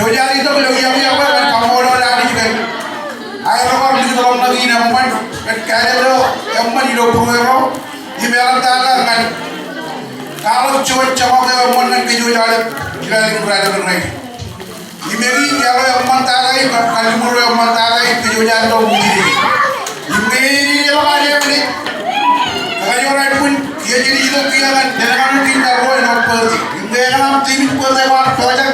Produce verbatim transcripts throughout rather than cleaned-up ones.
Kōj ar itok ilo iọkiọkwe kōn kaṃṃoolol Anij kōn aerro kar likūt ḷọk ṇe in eṃṃan kōn kāālōt eo eṃṃan ilo būruerro im eḷaptata ñan kwaḷọk juon joñak eo eṃṃan ñan kōj aolep ilo ālikin raelepen rainin. Im eñin iọkwe eo eṃṃantata in, kalliṃur eo eṃṃantata in, kōj aolep ilo ṃwiin in. Im ñe eñin eḷap ad eṃṃan, kakajoor aō bwin, kiiō jen itok kiiō ñan, jen kanooj in kar ruo āinwōt birthday. Im ñe eḷap team in birthday bar pojak,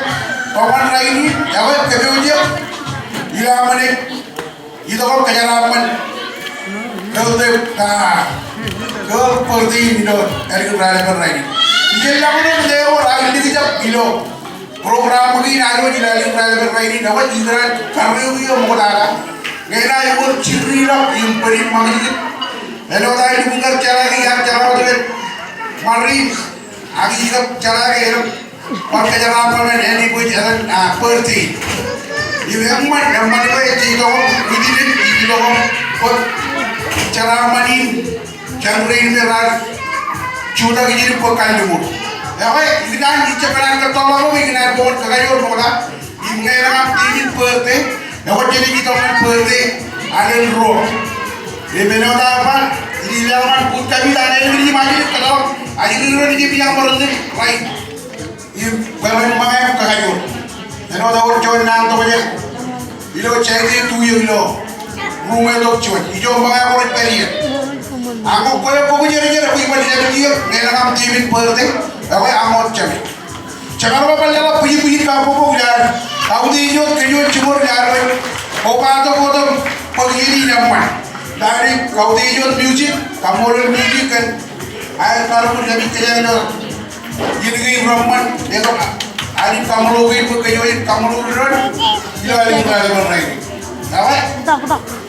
tōmak rainin, ekwe kōpooje, ilo aṃ naaj itok im kōjeraaṃṃan. Kōn te ka, kōn birthday in ilo ālikin raelepen rainin. Ijellọkḷọk ñe ewōr aō likjab ilo program kein ad wōj ilo ālikin raelepen rainin, ekwe ikōṇaan karreoik eo ṃoktata. Ñe enaaj wōr jidikdik im bōd im ṃakūtkūt. Āinwōt aō lukkuun kar jeḷā ke iar jeḷā wōt kōn Marines, ak ikar jeḷā ke enaaj bar kōjeraaṃṃan ñan ānbwij etan, ah, birthday. Im eṃṃan, eṃṃan bwe ej itok im within it, ij itok im bōk jeraaṃṃan in. Jān rein me raar jutak ijin bwe kalliṃur. Ekwe, ikōṇaan ij jab kōṇaan kōttoḷọk bwe ikōṇaan bwe kwōn kakajoor ṃokta. Im ñe eḷap team in birthday, ekwe jenaaj itok ñan birthday alen ruo. Im āinwōt aō ba, ij lale ñan bōk kami ta alen ij majin kōttoḷọk, ajri ro ij im iọkwe ro ṇe, right. Im bwe ren ṃōñā im kakajoor. Āinwōt ewōr juon naan tokjān ilo January two eo ilo ruṃwij tok juon. Ijo ṃōñā ko rej pād ie. Ak kwe kwe kwō jerbal bwe iban ilo ṃōñā ñe eḷap team in birthday. Ekwe aṃ wōt jab. Jekar ba bar leḷọk bwijin bwijin kabbokbok ilo ad kautiej wōt kōj wōt jibwur ilo ad wōj. Kobatok wōt im bōk iien in eṃṃan. Ilo ad kautiej wōt music, kaṃṃoolol music kōn aer karuṃwij ilo kōj ilo iien kein reṃṃan, etok, ad kaṃṃoolol kein bwe kōj wōj kaṃṃoolol doon ilo ālikin raelepen rainin. Ekwe? Kōttoḷọk, kōttoḷọk.